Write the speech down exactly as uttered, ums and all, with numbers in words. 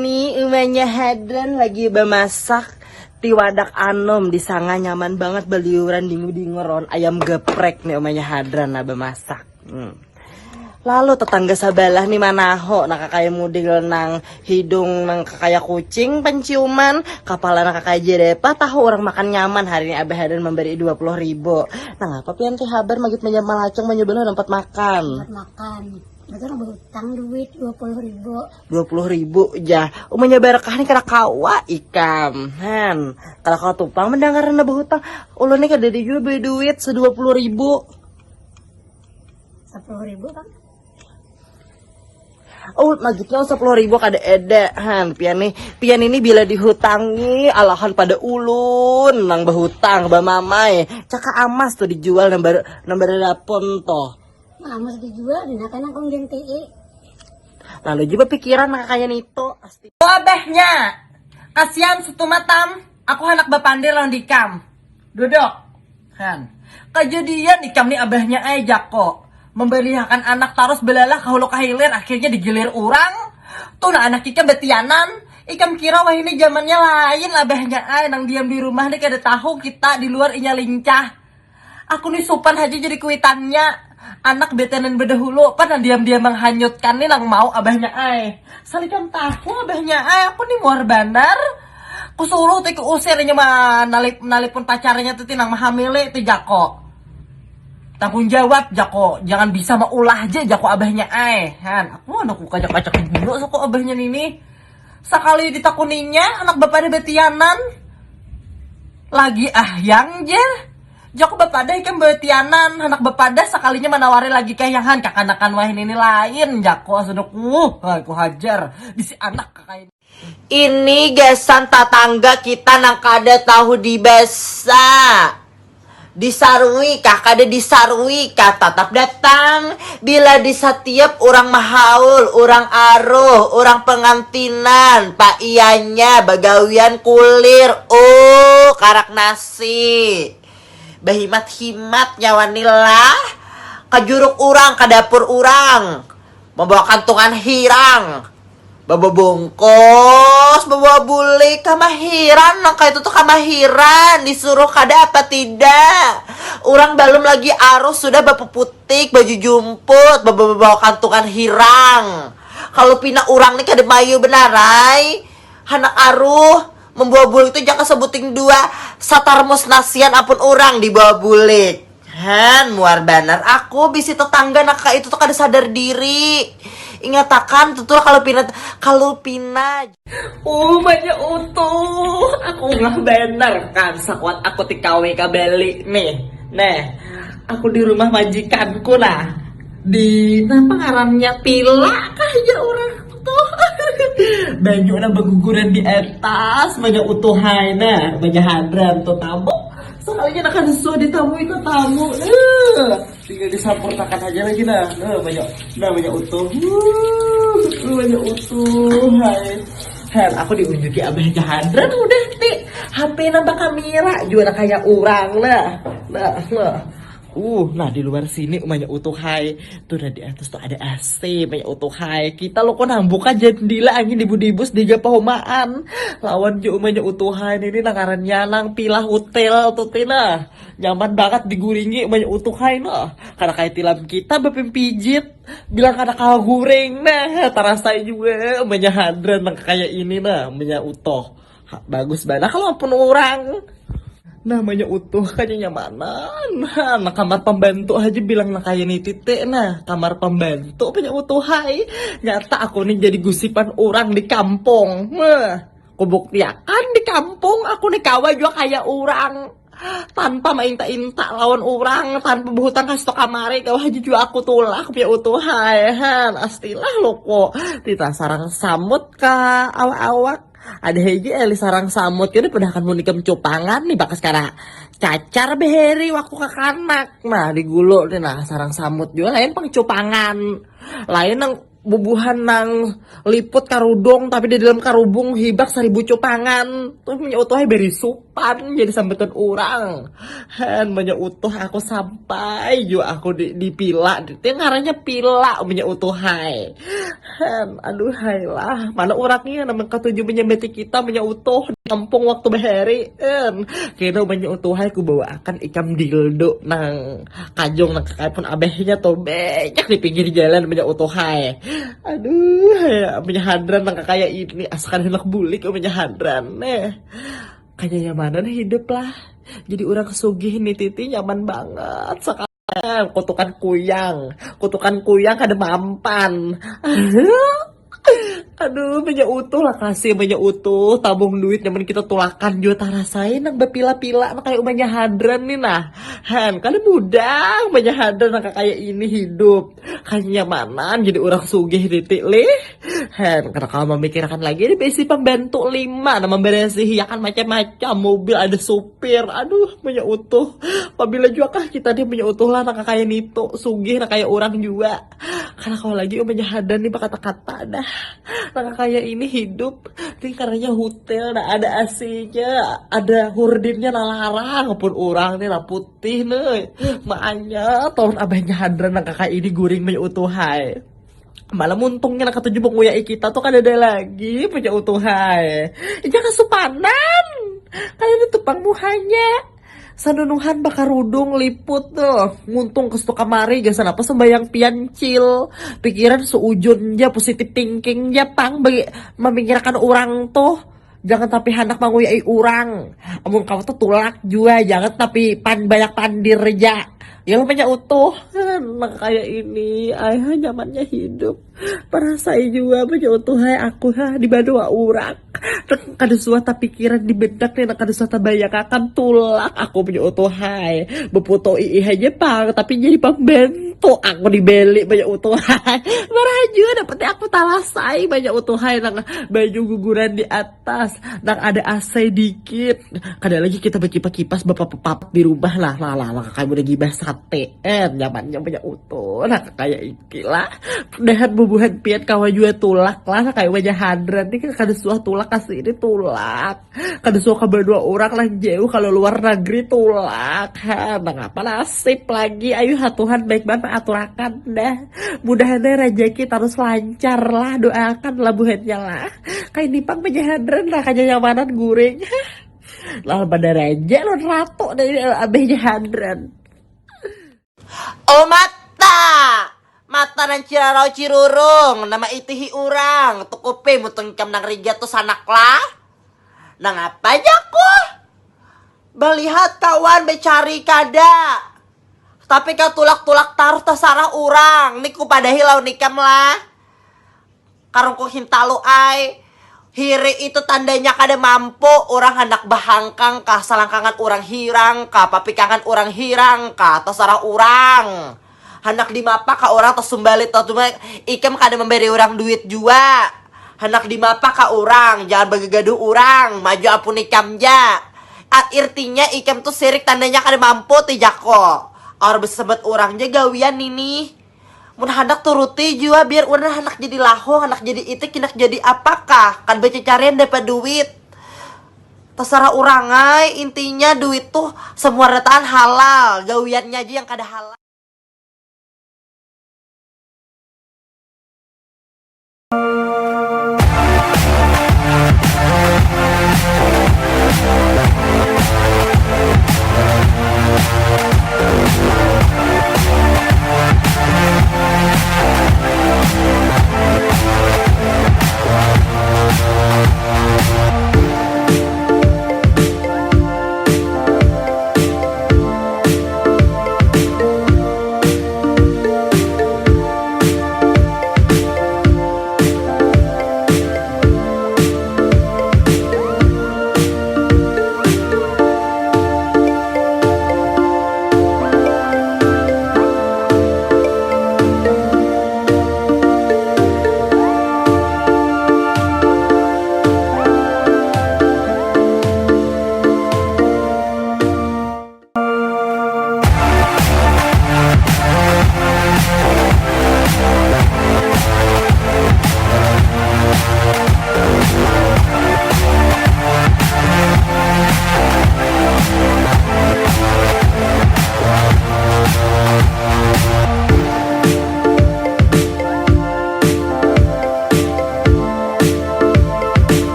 Nih umanya Hadran lagi bemasak di wadak anom di sanga, nyaman banget beliuran dingu-dingu ron ayam geprek nih umanya Hadran lah bemasak. Hmm. Lalu tetangga sebelah nih manaho nah kakaya mudil nang hidung nang kakaya kucing penciuman, kepala nang kakaya jerepa, tahu orang makan nyaman hari ini Abah Hadran memberi dua puluh ribu. Nah, apa pian tuh habar magit menyamar lacong menyebelum tempat makan? Tempat makan. Betul berhutang duit dua puluh ribu. Dua puluh ribu jah. Umanya barakah nih kada kawa ikam. Han, kalau kau tupang mendengar anda berhutang, ulun nih kada dijua beli duit sedua puluh ribu. Sepuluh ribu kan? Oh, magitnya sepuluh ribu kada ada. Han, pian nih, pian ini bila dihutangi, alahan pada ulun nang berhutang bamamai. Caka amas tuh dijual nomor nomor delapan tuh. Amas dijual, dinakan aku ganti. Lalu juga pikiran maka kayak nito pasti. Abahnya, kasihan setumatam, aku anak bapandir lawan dikam. Duduk. Han. Kejadian ikam ni abahnya ai jako. Membeliakan anak tarus belalah kahulu kahilir akhirnya digilir urang. Tuh nah anak ikam betianan. Ikam kira wah ini zamannya lain abahnya ai nang diam di rumah ni kada tahu kita di luar inya lincah. Aku ni supan haja jadi kuitannya. Anak betianan bedahulu pan nang diam-diam menghanyutkan ni nang mau abahnya ai. Salikam tahu abahnya ai aku ni muar banar. Kusuruh ti kuusir inya manalip nalipun pacarnya tu ti nang mahamili ti jako. Tanggung jawab jako, jangan bisa maulah ja jako abahnya ai. Han, aku anak ku kajak-kajak guna sako abahnya nini. Sakali ditakuninya anak bapadah betianan. Lagi ahyang ja. Jako bapadah ikam betianan, anak bapadah sakalinya manawari lagi kahyangan kakanakan wahini ni lain jako sudah ku, hai ku hajar bisi anak kakain. Ini gasan tatangga kita nang kada tahu dibasa. Disarui kah kada disarui kah tatap datang. Bila di satiap urang mahaul, urang aruh, urang pengantinan, pa ianya bagawian kulir, uh karak nasi. Bahimat-himat nyawa ni lah. Ka juruk urang, ka dapur urang, mambawa kantungan hirang. Babobongkos, babawa bulik, kamahiran nang kaitu tu kamahiran, disuruh kada apa tidak. Urang balum lagi arus sudah bapuputik, baju jumput, babawa kantungan hirang. Kalu pina urang ni kada mayu banar ai. Handak aruh, mambawa bulik tu jaka sabuting dua, satarmus nasian ampun urang dibawa bulik. Han, muar banar aku bisi tetangga nang kaya itu tu kada sadar diri. Ingatakan tutur kalu pina, kalu pina. Umanya utuh, aku ngah banar kan sakuat aku T K W ka Bali nih. Nah, aku di rumah majikanku nah. Di napa ngarannya pila kah ya orang tuh. Banyu nang baguguran di atas, banyak utuhai nah, banyak hadran tuh tamu. Sekalinya nak sudah ditamui tuh tamu. Eh, tinggal disampurnakan aja lagi nah. Nah, banyak nah banyak utuh. Uh, banyak utuh. Hai. Hel, aku diunjuki abah jahadran udah ti. H P nambah kamera juga kayak orang lah. Nah, nah. Uh, nah di luar sini umanya utuhai. Tuh nah di atas tuh ada A C, umanya utuhai. Kita lo kok nang buka jendela angin dibus-dibus di gapahumaan. Lawan jo umanya utuhai ini nang ngarannya nang pila hotel tuh ti nah. Nyaman banget diguringi umanya utuhai nah. Karena kayak tilam kita bepimpijit. Bilang kada kawa guring nah, terasa juga umanya hadran nang kayak ini nah, umanya utuh. Ha, bagus banget kalau pun orang. Namanya utuh kayaknya nyamanan. Ha, nah kamar pembantu aja bilang nah kayak ini titik nah, kamar pembantu punya utuh hai. Nyata aku nih jadi gusipan orang di kampung. Nah, kubuktiakan di kampung aku nih kawa juga kayak orang. Tanpa mainta-inta lawan orang, tanpa berhutang kasih kamari, kawa aja juga aku tulak punya utuh hai. Han, astilah lo kok. Tita sarang samut ka awak-awak. Ada haja eli sarang samut kini padahal mun ikam cupangan nih bakas kara cacar beheri waktu kakanak. Nah, di gulu nih nah sarang samut juga lain pang cupangan. Lain nang bubuhan nang liput karudung tapi di dalam karubung hibak saribu cupangan. Tuh punya utuh beri supan jadi sambutan orang. Han, punya utuh aku sampai juga aku di, dipila. Dia ngarannya pila punya utuh hai. Han, aduh hai lah. Mana orangnya nama ketujuh menyambati kita punya utuh di kampung waktu bahari. Han, kena punya utuh hai ku bawa akan ikam dildo nang kajung nang kakak pun abahnya tuh banyak di pinggir jalan punya utuh hai. Aduh, ya, punya hadran nang kayak ini asakan hendak bulik punya hadran eh. Kayaknya mana nih hidup lah. Jadi orang sugih nih titi nyaman banget sekarang. Kutukan kuyang, kutukan kuyang kada mampan. Aduh, banyak utuh lah kasih banyak utuh tabung duit nyaman kita tulakan juga tarasai nang bepila-pila nang kayak umanya hadran nih nah. Han, kada mudah banyak hadran nang kayak ini hidup. Kenyamanan jadi orang sugih titik lih. Hen, kada kawa memikirkan lagi ada besi pembantu lima nah memberesihi akan macam-macam mobil ada supir aduh punya utuh. Pabila juga kah kita dia punya utuh lah nak kaya nitu sugih nak kaya orang juga. Kada kawa lagi umanya hadan nih berkata-kata dah. Nak kaya ini hidup nih karena hotel nah ada A C-nya ada hurdinnya nah larang pun orang nih lah putih nih. Maanya tahun abahnya hadran nak kaya ini guring punya utuh hai. Malah muntungnya nak katuju menguyai kita tuh kada ada lagi punya utuhai. Jangan supanan. Kalian itu pang muhanya. Sanunuhan bakarudung liput tuh. Muntung ke situ kamari gasan apa sembayang piancil. Pikiran seujun ja positive thinking ja pang bagi memikirkan orang tuh. Jangan tapi handak manguyai urang. Amun kawa tuh tulak jua, jangan tapi pan banyak pandir ja. Ya lumayan utuh. Nah kayak ini, ayah nyamannya hidup. Parasai jua punya utuh hai aku ha di banua urang. Kada suah tapikiran di benak nih, kada suah tabayang akan tulak aku punya utuh hai. Beputu ii aja pang, tapi jadi pembantu aku dibeli banyak utuh hai. Marah juga dapetnya aku talasai banyak utuh hai nang baju guguran di atas. Tas, nang ada A C dikit. Kada lagi kita berkipas-kipas bapak-bapak di rumah lah. Lah lah lah kayak udah gibah sate. Eh, nyamannya punya utuh. Nah, kayak iki lah. Dahan bubuhan pian kawa jua tulak lah. Nah, kayak wajah hadran nih kada suah tulak kasih ini tulak. Kada suah ke dua orang lah jauh kalau luar negeri tulak. Ha, mengapa nasib lagi? Ayo ha Tuhan baik banget aturakan dah. Mudahan rezeki terus lancar lah doakan lah buhannya lah. Kayak nipang penyaharan lah kanyamanan guring. Lah pada raja lo ratu dari abahnya hadran. Oh mata, mata nan cirarau cirurung nama itihi urang tukupi mutung ikam nang rigat tu sanak lah. Nang apa jaku? Balihat kawan becari kada. Tapi kau tulak-tulak taruh tasarah urang ni kupadahi lawan ikam lah. Karungkung hintalu ai. Hiri itu tandanya kada mampu, urang handak bahangkang kah, salangkangan urang hirang kah, papikangan urang hirang kah, tasarah urang. Handak dimapa kah urang tasumbalit tau cuma ikam kada memberi urang duit jua. Handak dimapa kah urang, jangan bagagaduh urang, maju apun ikam ja. At irtinya ikam tu sirik tandanya kada mampu ti jako. Aur besebat urang ja gawian nini. Mun handak turuti jua biar urang handak jadi lahong, handak jadi itik, handak jadi apakah, kan bacacarian dapat duit. Tasarah urangai, intinya duit tuh semua rataan halal, gawiannya aja yang kada halal.